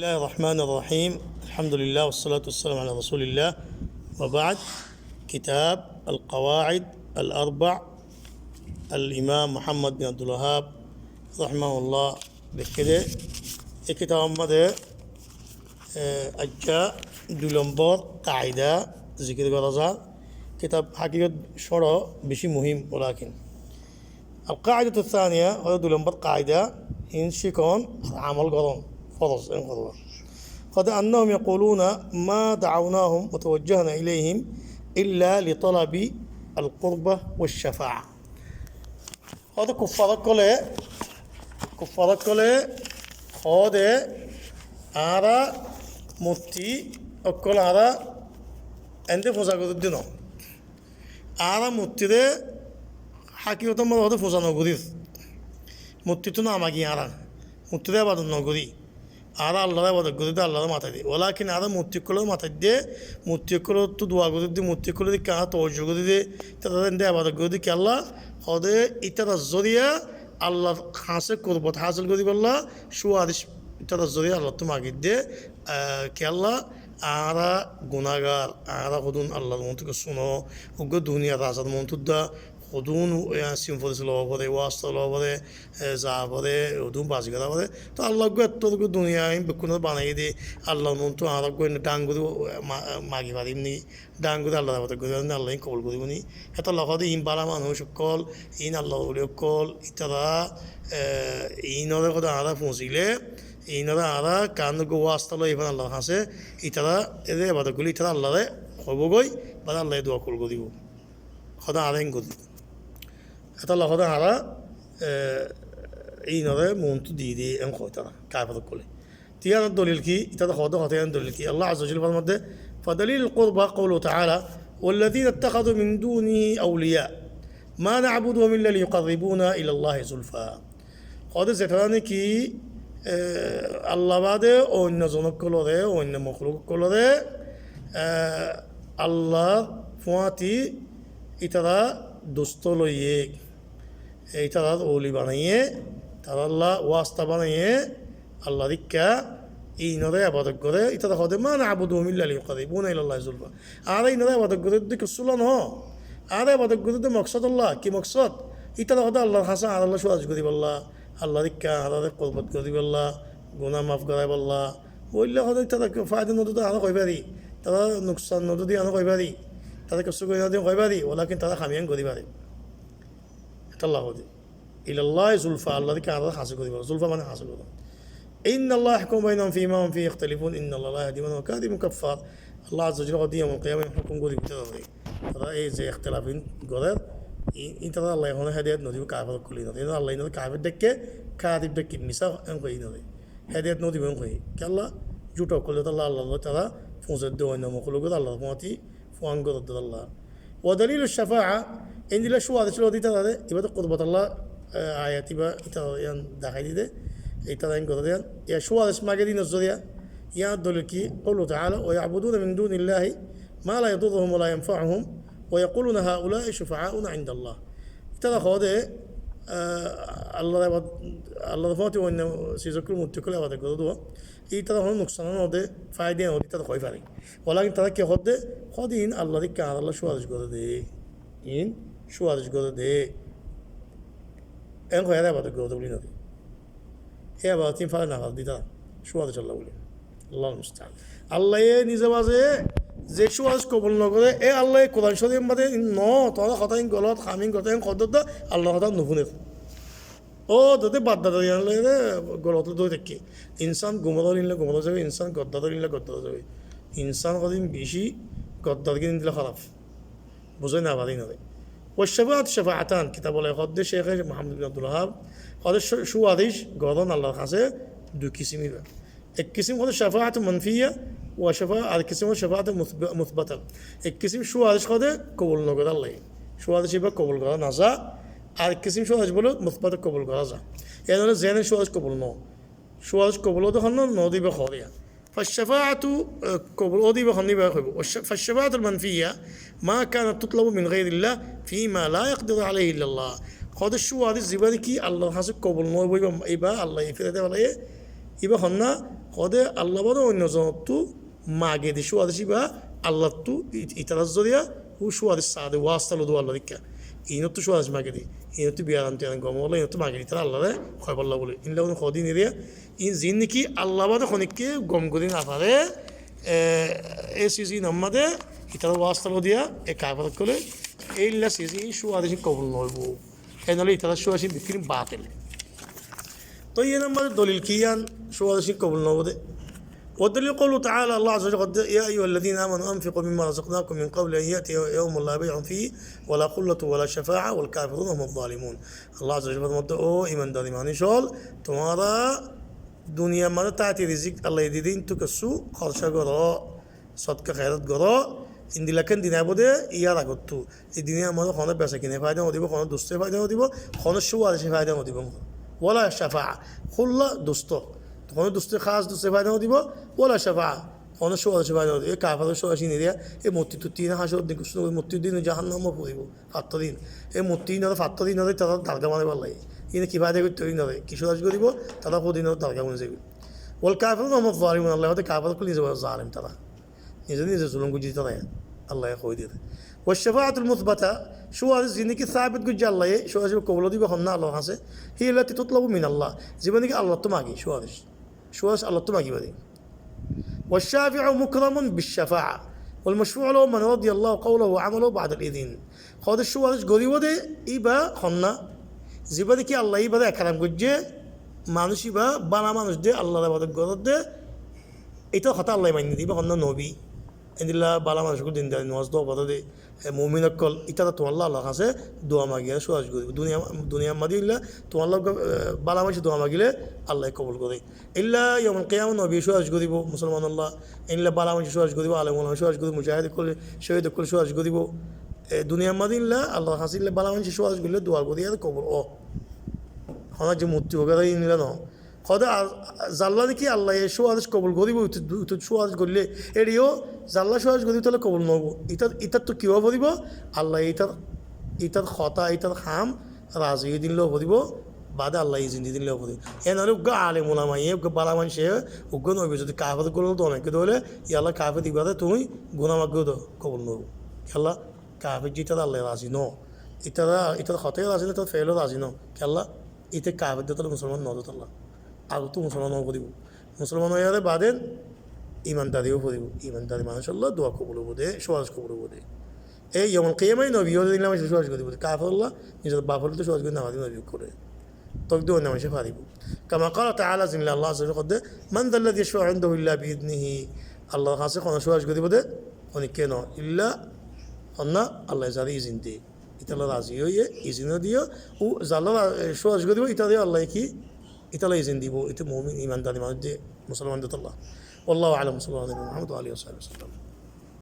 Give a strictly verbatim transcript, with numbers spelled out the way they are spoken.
بسم الله الرحمن الرحيم. الحمد لله والصلاة والسلام على رسول الله وبعد. كتاب القواعد الأربع. الإمام محمد بن عبد الوهاب رحمه الله lekké dé, e kitab or modde, e, aijja dui lombor kaida zikir gora zar. Kitab hákikat córo beci muhim, walakin. القاعدة الثانية, óilde dui lombor kaida, in cíkon ar amol goron foroz, en hoiba. Hoó de أنهم يقولون ما دعوناهم وتوجهنا إليهم إلا لطلب القربة والشفاعة. Hoó de kuffar ókkole, kuffar ókkole hoó de añára murti ókkol añára ende fuza gorí de no. Añára murtire hákikot or modde hoó de fuza no gorír. Murtittú no magi añára. Murtire ebadot no gorí. Añára Allar ebadot gorí de, Allaré matai de. Walakin añára murti ókkolore matai de, murti ókkolottu dua gorí de, murti ókkolor dikka añára tawajju gorí de, itarare ende ebadot gorí de kiyólla, hoó de itarar zoriya Allar hañsé kurbot hásil goríbolla, cúwaric itarar zoriya Allattú magi de, e, kiyólla, añára gunagar, añára hodún Allar muúntu kessú no, uggwá duniyar razar muúntu dá, hodún, e, sympathy loó fore, wasta loó fore, e, za fore, hodún bazi gorá fore. Toh Allah uggwá ettór uggwá duniya in bekkúnore banaiyé de, Allar muúntu añára uggwá enne dhang gorí, e, ma-, magi farim ni, dhang gorí Allar ebadot gorí farim ni, Allah in kobul goríbo ni. Hétolla hoó de in bála manúic ókkol, in Allar woli ókkol, itara, e, inore hoó de añára fusile, inore añára kanno uggwá wasta loi fán Allar hañsé, itara ede ebadot gorí, itara Allaré hoibo goi, bade Allah ye dua kobul goríbo. Hoó de añára en gorí. Hétolla hoó de añára, e, inore muúntu di de en hoó itara, kafir ókkole. Te iyanor dolil ki? Itara hoó de hotá iyanor dolil ki? Allah Azza wa Jalla formar de, فدليل القربى قوله تعالى: والذين اتخذوا من دونه أولياء ما نعبدهم إلا ليقربونا إلى الله زلفى. Hoó de zetará niki, e, Allah bade oinno zon ókkolore, oinno mokhluk ókkolore, e, Allar fúañti itara dustó loiyé, e, itarar woli banaiyé, taralla wasta banaiyé, Allar ikká, inore ebadot goré, itara hoó de, ما نعبدهم إلا ليقربونا إلى الله زلفى. Añára inore ebadot gorí de kessúlla no. Añára ebadot gorí de moksod olla, ki moksod? Itara hoó de Allar hañsé añáralla cúwaric goríbolla, Allar ikká añárare kurbot goríbolla, guná maf goráibolla. Óile hoó de itara faida no de añára hoi fari, tara nuksan no de añára hoi fari, tara kessú gorí no de hoi fari, walakin tara ham iyan gorí fari. Hétolla hoó de. إلى الله زلفى, Allar ikká añárare hañsé goríbolla. Zulfa mane hañsé gorá. إن الله يحكم بينهم فيما هم فيه يختلفون إن الله لا يهدي من هو كاذب كفار. Allah Azza wa Jalla hoó de yawmul qiyamah hókum goríbo itarare. Tara ei ze ikhtilaf in gorer, i-, itarare Allah ye honó hedayat no dibo, kafir ókkol inore. Inore Allah inore kafir dhakké, kadib dhakké, misá en hoi inore. Hedayat no dibo en hoi. Kiyólla? Jútha ókkol de Allah, Allah tara fusai de oinno mokhluk ókkol Allar fúañti fuañ gorer de Allah. ودليل الشفاعة, endilla cúwaric loi de itarare, ibá de kurbot olla, e, ayat ibá itarare iyan dahái di de, itara en gorer de iyan. Iya cúwaric mage de inor zoriya, iyan dolil ki? قوله تعالى: ويعبدون من دون الله ما لا يضرهم ولا ينفعهم ويقولون هؤلاء شفعاؤنا عند الله. Itara hoó de, e, Allar ebad-, Allar fúañti oinno siz ókkol, murti ókkol ebadot gorer de, itara honó nuksan no de, faida no de, itara hoi fare. Walakin tara ki hoó de? Hoó de in Allar ikká añáralla cúwaric gorer de. In cúwaric gorer de. En hoi añára ebadot gorer de buli no de. E ebadot in fare no fare de tara. Cúwaric olla buli. Allahul musta'an. Allah ye nize baze ze cúwaric kobul no gore, e Allah ye Kuran Córif or modde in no, tuáñra hotá in golot, ham in golot, en hoó de Allar hotá no fúner. Ó, dede baddada iyan loi de golot loi dóri táke. Insán gumor óile gumor ói zaibo, insán goddar óile goddar ói zaibo. Insán hodin beci goddar gin dile hóraf. Buzái no fare inore. والشفاعة شفاعتان, kitab ot hoó de Sheikh Muhammad bin Abdul Wahhab, hoó de cú-, cúwaric goron Allar hañsé dui kisim ibá. Ek kisim hoó de شفاعة منفية, wa shafa-, ar ek kisim hoó de شفاعة مثب-, مثبتة. Ek kisim cúwaric hoó de kobul no gore Allah ye. Cúwaric ibá kobul gora no za. Ar ek kisim cúwaric bole مثبتة kobul gora za. Iyán óile zene cúwaric kobul no. Cúwaric kobul ó de honnán, no de ibá hoó de iyan. فالشفاعة, e, kobul ó de ibá honnán ibá hoibo. والش-, فالشفاعة المنفية ما كانت تطلب من غير الله فيما لا يقدر عليه إلا الله. Hoó de cúwaric zibá niki Allar hañsé kobul no óibo, ibá, ibá Allah ye fire de félaiye, ibá honnán, Hoóde Allah bade oinno zonottú magede cúwaric íba, Allahttu i-, itarár zoriya, hú cúwaric saáde, wasta lode Allah dikká. Inottú cúwaric magede, inottú biyaram tiyaram gom óile, inottú magede itará Allahre hoibálla bóli. Ílla hoóde iniya, in ziín niki Allah bade honikká gom gorí nofare, e, e siz ín ammá de, itarár wasta lode, e kafer ókkole, éilla siz ín cúwaric ín kobul noóibo. Héen óile itarár cúwaric ín bikkín batil. Toi iyan ammá de dolil ki iyan cúwaric ín kobul noóibo de. والدليل قوله تعالى, Allah عز وجل hoódde, يا أيها الذين آمنوا أنفقوا مما رزقناكم من قبل أن يأتي يوم لا بيع فيه ولا خلة ولا شفاعة والكافرون هم الظالمون. Allah عز وجل formar de, ó imandar manúic ókkol, tuáñra duniyar maze táite rizik Allaye diyé de íntu kessú horca goró, sodka hairat goró, endilla ekkán din aibó de, yar agottú. E dinor maze honó besa kine faida no dibo, honó duste faida no dibo, honó cúwarice faida no dibo. ولا شفاعة, kúlla dusto. Honó duste, hás duste faida no dibo, ولا شفاعة, honó cúwarice faida no dibo. E kaferor cúwaric iniya, e murti turti ina hácor din kessú no, murti din jahannamot foribo, fattor din. E murti inore, fattor inore tará darga banaibálla. Ine ki faida goitto inore, ki cúwaric goribo, tará fori inore darga bani zaibo. والكافرون هم الظالمون, Allah hoódde kafer ókkol nize zalim tará. Nize nize zulum goijjé tará, Allaye hoói diyé. والشفاعة المثبتة, cúwaric ziín niki sabit goijjé Allaye, cúwaric kobul dibo hon na Allar hañsé. هي التي تطلب من الله, ziba niki Allattú magi, cúwaric. Cúwaric Allattú magi bade. والشافع مكرم بالشفاعة والمشفوع له من رضي الله قوله وعمله بعد الإذن. Hoóde cúwaric goribo de, íba hon na, ziba niki Allaye íbare ekram goijjé, manúic íba bála manúic de, Allar ebadot goródde, itar hotá Allaye mainné de, íba hon na nobi. Endilla bála manúic ókkol, dindar, nomaz dówa foré de, e, mumin ókkol, itará tuáñlla Allar hañsé dua magile cúwaric goribo. Duniya, duniyar maze illa tuáñlla, e, bála manúice dua magile Allaye kobul goré. Illa yomul kiyamot nobiye cúwaric goribo, musolmanolla, illa bála manúice cúwaric goribo, alem ulamaye cúwaric goribo, mujahid ókkole, cóhid ókkole cúwaric goribo. E, duniyar maze illa Allar hañsé illa bála manúice cúwaric goille dua gori ar kobul ó. Hon na ze murti wagera illa no. Hoóde ar zalla niki Allaye cúwaric kobul goribo, utu, utu cúwaric goille, eriyó zalla cúwaric goribo, ítalla kobul noóibo. Itar, itarttu ki ówa foribo? Allaye itar, itar hotá, itar ham razi ói dilla foribo, bade Allaye izin di dilla foribo. Héen óile uggwá alem ulamaye, uggwá bála manúice, uggwá nobiye zodi kafer ókkole dua magé de óile, yalla kafer ibare tuñí guna magó de, kobul noóibo. Kiyólla? Kafer ze itar Allaye razi no. Itar, itar hotá razi no, itar feelo razi no. Kiyólla? Íte kafer de, tóile musolman no de tólla. Agottú musolman ówa foribo. Musolman óiyore bade imandari ówa foribo. Imandari manúicolla dua kobul óibo de, cúwaric kobul óibo de. E yomul kiyamot nobi óile endilla manúice cúwaric goribo de. Kaferolla nizor bafolla cúwaric gori no fare nobi ókkole. Tóile oinno manúice faribo. كما قال تعالى, zendilla Allah azza wa jalla hoódde, من ذا الذي يشفع عنده إلا بإذنه. Allar hañsé hone cúwaric goribo de, hone kiyé no, illa hon na Allaye zare izin de. Ítalla razi óiye, izin diye, u zalla ra-, e, cúwaric goribo, ítalla Allaye ki, ítalla izin dibo, íte mumin, imandari manúic de, musolman de tólla. والله أعلم، وصلى الله على نبينا محمد وعلى آله وصحبه وسلم.